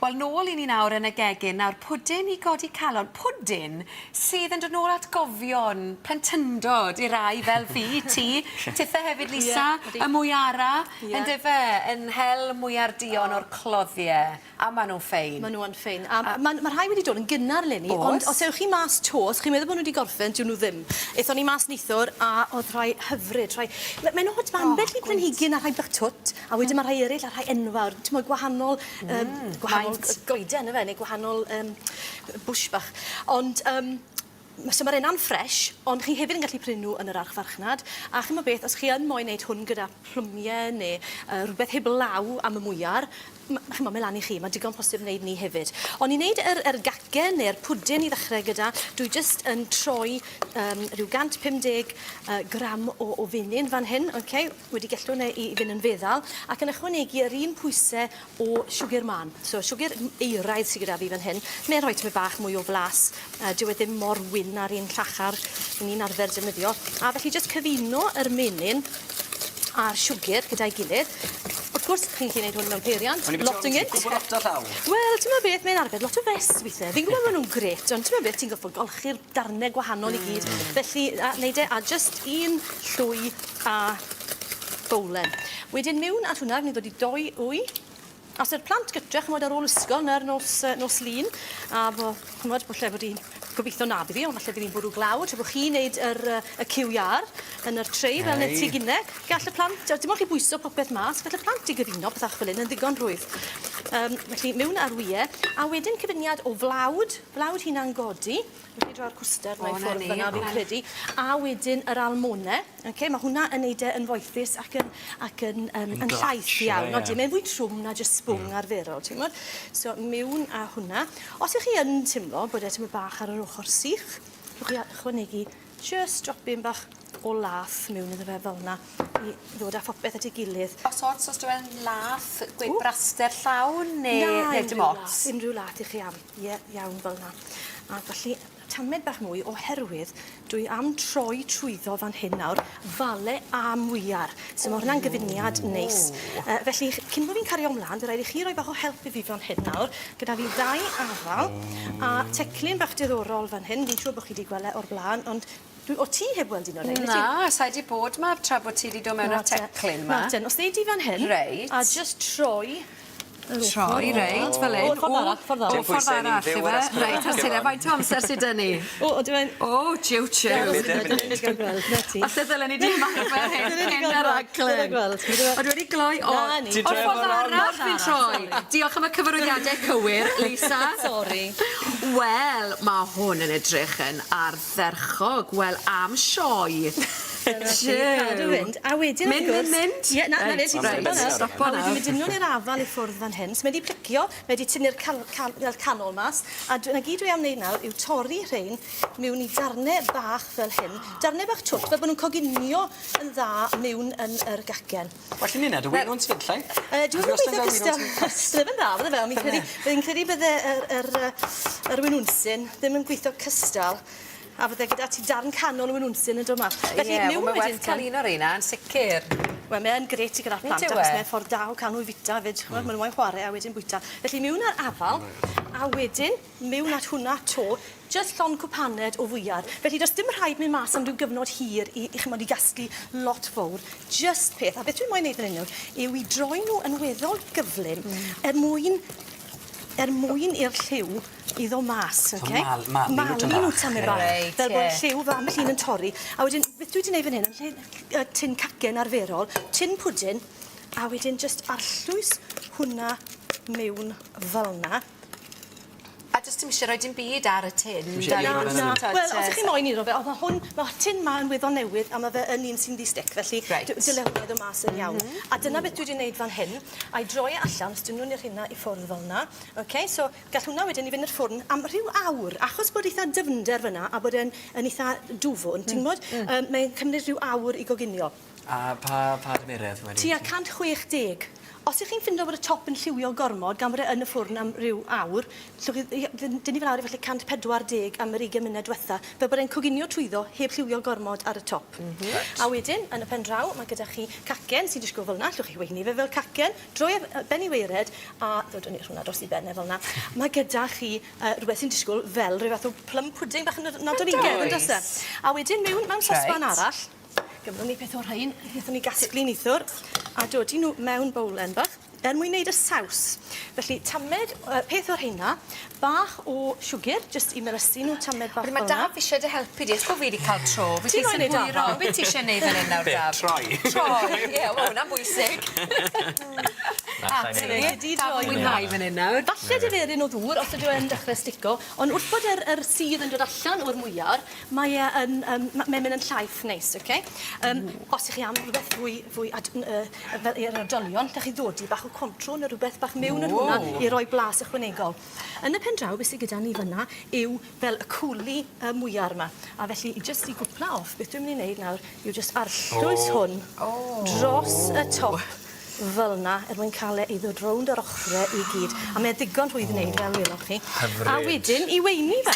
Wel nôl i ni nawr yn y gegin. Nawr pwdin i godi calon. Pwdin sydd yn dod nôl atgofion plentyndod i rai fel fi, ti, tithe hefyd Lisa, y mwyara, yndyfe, yn hel mwyar duon o'r cloddie. A ma' nw'n ffein. Ma' nw yn ffein. A ma' ma' rhai wedi dod yn gynnar leni ond os ewch chi mas 'to os chi'n meddwl bo' nw 'di gorffen dyw nw ddim. Ethon ni mas nithwr a o'dd rhai hyfryd rhai ma' mae'n od ma' ambell i blanhigyn a rhai bach twt a wedyn ma' rhai eryll a rhai enfawr t'mod gwahanol yym gwahanol goeden yfe neu gwahanol yym bush bach. Ond yym ma' so ma'r ena'n ffres ond chi hefyd yn gallu prynu nw yn yr archfarchnad a ch'mo' beth os chi yn moyn neud hwn gyda plwmie ne' yy rwbeth heblaw am y mwyar m- ch'mo' mae lan i chi ma' digon posib neud 'ny hefyd. On' i neud yr yr gacen ne'r pwdin i ddechre gyda dwi jyst yn troi yym ryw 150 yy gram o o fenyn fan hyn oce wedi gellwng e i i fyn' yn feddal ac yn ychwanegu yr un pwyse o siwgr mân. So siwgr euraidd sy gyda fi fan hyn. Mae'n rhoi tymed bach mwy o flas. Uh, dyw e ddim mor wyn â'r un llachar 'yn ni'n arfer defnyddio. A felly jyst cyfuno yr menyn a'r siwgr gyda'i gilydd. Wrth gwrs, chi'n gallu neud hwn mewn peiriant, lot yn gynt. Gwbwl lot â llaw. Wel, t'mod beth, mae'n arbed lot o fess withe. Fi'n gwbod ma' nw'n grêt, ond t'mod beth, ti'n gorffod golchi'r darne gwahanol i gyd. Felly, a neud e â jyst un llwy a bowlen. Wedyn miwn at hwnna, ni'n dod i doi wy. Os yw'r plant gytre, ch'mod, ar ôl ysgol nawr nos yy nos Lun, a bo' ch'mod, falle bod 'i'n gobeithio na bydd 'i, ond falle bydd hi'n bwrw glaw, tra bo' chi'n neud yr yy y ciw iâr yn yr tray fel wnes i gynne, gall y plant, dim ond chi bwyso popeth mas, gall y plant 'u gyfuno pethach fel 'yn yn ddigon rhwydd. Yym, felly miwn â'r wye, a wedyn cyfuniad o flawd, flawd hunan godi, Felly draw'r cwstard 'ma i ffwrdd fan 'na fi'n credu. A wedyn yr almone, oce, ma' hwnna yn neud e yn foethus ac yn ac yn yym yn llaith iawn. Odi, mae'n fwy trwm na jyst sbwng arferol, ti'n gwbod? So miwn â hwnna. Os 'ych chi yn timlo bod e tymed bach ar yr ochor sych, gewch chi a- ychwanegu jyst dropyn bach o lath miwn iddo fe fel 'na i ddod â phopeth at ei gilydd. O's ots os dyw e'n lath, gweud braster llawn ne' ne' dim ots? Na, unrhyw lath 'ych chi am. Ie, iawn fel 'na. A felly tamed bach mwy oherwydd dwi am troi trwyddo fan hyn nawr, fale a mwyar. So ma' hwnna'n gyfuniad neis. Yy felly cyn bo' fi'n cario mlan by' raid i chi roi bach o help i fi fan hyn nawr. Gyda fi ddau afal a teclyn bach diddorol fan hyn, fi'n siŵr bo' chi 'di gwel' e o'r bla'n ond dwi... O' ti heb weld un o'r rein wyt ti? Na, sai 'di bod 'ma tra bo' ti 'di do' mewn â'r teclyn 'ma. Nawr ten, os ddei di fan hyn... Reit. ...a jyst troi yr ochor. Troi reit fel 'yn. O ffordd arall ffordd arall. O ffordd arall yfe? Reit os ti faint o amser sy 'dy ni? O odi mae'n... O jiw jiw. Falle ddylen ni 'di ymarfer hyn cyn y raglen. O dwi wedi gloi o o'r ffordd arall fi'n troi. Diolch am y cyfarwyddiade cywir, Lisa. Sori. Wel, ma' hwn yn edrych yn ardderchog. Wel, am sioe. Dyna ti, cadw fynd. A wedyn wrth gwrs... Mynd, mynd, mynd. Ie, na, 'na fe, ti'n stopo nawr. Stopo nawr. A wedyn ma' dynion i'r afal i ffwrdd fan hyn. So mae 'di plicio, mae 'di tynnu'r cal- cal- yr canol mas, a dw- 'na gyd dwi am wneud nawr yw torri rhein miwn i darne bach fel hyn. Darne bach twt, fel bo' nw'n coginio yn dda miwn yn yr gacen. Well i ni neud y winwns 'fyd 'llai? Yy dwi ddim yn gweithio cystal. Bydde fe'n dda bydde fe on' fi'n credu fi'n credu bydde yr yr yy yr winwnsyn ddim yn gweithio cystal a fydde gyda ti darn canol y winwnsyn yn do' mas. Felly Ie, wel mae werth ca'l un o reina yn sicir. Wel mae yn grêt i gyda'r plant achos mae'n ffordd da o ca'l nhw i fita 'fyd ch'mod ma' nw moyn chware a wedyn bwyta. Felly miwn â'r afal a wedyn miwn at hwnna 'to jyst llond cwpaned o fwyar. Felly do's dim rhaid myn' mas am ryw gyfnod hir i i ch'mod i gasglu lot fowr. Jyst peth a beth dwi moyn neud fan 'yn nawr yw i droi nw yn weddol gyflym er mwyn er mwyn i'r lliw i ddo' mas oce? So mal- malu nw tym bach. Malu nw tamed bach. Reit ie. Fel bod lliw fy ambell un yn torri. A wedyn beth dwi 'di neud fan hyn yn lle yy tin cacen arferol, tin pwdin, a wedyn jyst arllwys hwnna miwn fel 'na. A do's dim isie roi dim byd ar y tin. Na na. Wel os 'ych chi moyn iddo fe on' ma' hwn ma'r tin 'ma yn weddol newydd a ma' fe yn un sy'n ddi-stick felly Reit. dyle hwnna ddo' mas yn iawn. A dyna beth dwi 'di neud fan hyn a'i droi e allan os dynnwn ni'r rheina i ffwrdd fel 'na. Oce so Gall hwnna wedyn i fynd i'r ffwrn am rhyw awr, achos bod eitha dyfnder fynna a bod e'n yn eitha dwfwn, ti'n gwbod? Yym mae'n cymryd rhyw awr i goginio. A pa pa dymeredd wedyn? Tua 160. Os 'ych chi'n ffindo bod y top yn lliwio gormod gan bod e yn y ffwrn am ryw awr, 'llwch chi yy dynnu fe lawr i falle 140 am yr ugen munud dwetha, fel bod e'n coginio trwyddo heb lliwio gormod ar y top. M-hm. Reit. A wedyn, yn y pen draw, ma' gyda chi cacen sy'n disgwl fel 'na, 'llwch chi weini fe fel cacen, droi e ben i waered a ddodwn ni hwnna dros 'i ben e fel 'na. Ma' gyda chi yy rwbeth sy'n disgwl fel ryw fath o plum pudding bach yn Nadoligedd on'd o's e? A wedyn miwn mewn sosban arall, gymron ni peth o'r rhein, nethon ni gasglu nithwr, a dodi nw mewn bowlen bach er mwyn neud y saws. Felly tamed yy peth o'r rheina, bach o siwgyr, jyst i melysu nw tamed bach Wedyn ma' fel 'na. Daf isie dy helpu di, os bo' fi 'di ca'l tro, fi Ti 'llu moyn neud synhwyro. afal? Be' ti isie neud fan 'yn nawr Daf? Be', troi? Troi, ie, wel ma' wnna'n bwysig. Na, sai'n neud e. Di Daf yn droi. mwynhau fan 'yn nawr. Falle diferyn o ddŵr os ydyw e'n dechre stico, ond wrth bod yr yr sudd yn dod allan o'r mwyar, mae e yn yym ma- mae'n mynd yn llaith neis, oce? Yym os 'ych chi am rwbeth fwy fwy ad- n- yy fel i'r oedolion, 'dach chi ddodi bach o Cointreau ne' rwbeth bach miwn yn hwnna i roi blas ychwanegol. Yn y pen draw, beth sy gyda ni fyn 'na yw fel y cwli y mwyar 'ma. A felly i jyst i gwpla off, beth dwi'n myn' i neud nawr yw jyst arllwys hwn dros y top fel 'na er mwyn ca'l e i ddod rownd yr ochre i gyd. A mae e ddigon rhwydd i neud fel welwch chi. Hyfryd. A wedyn i weini fe.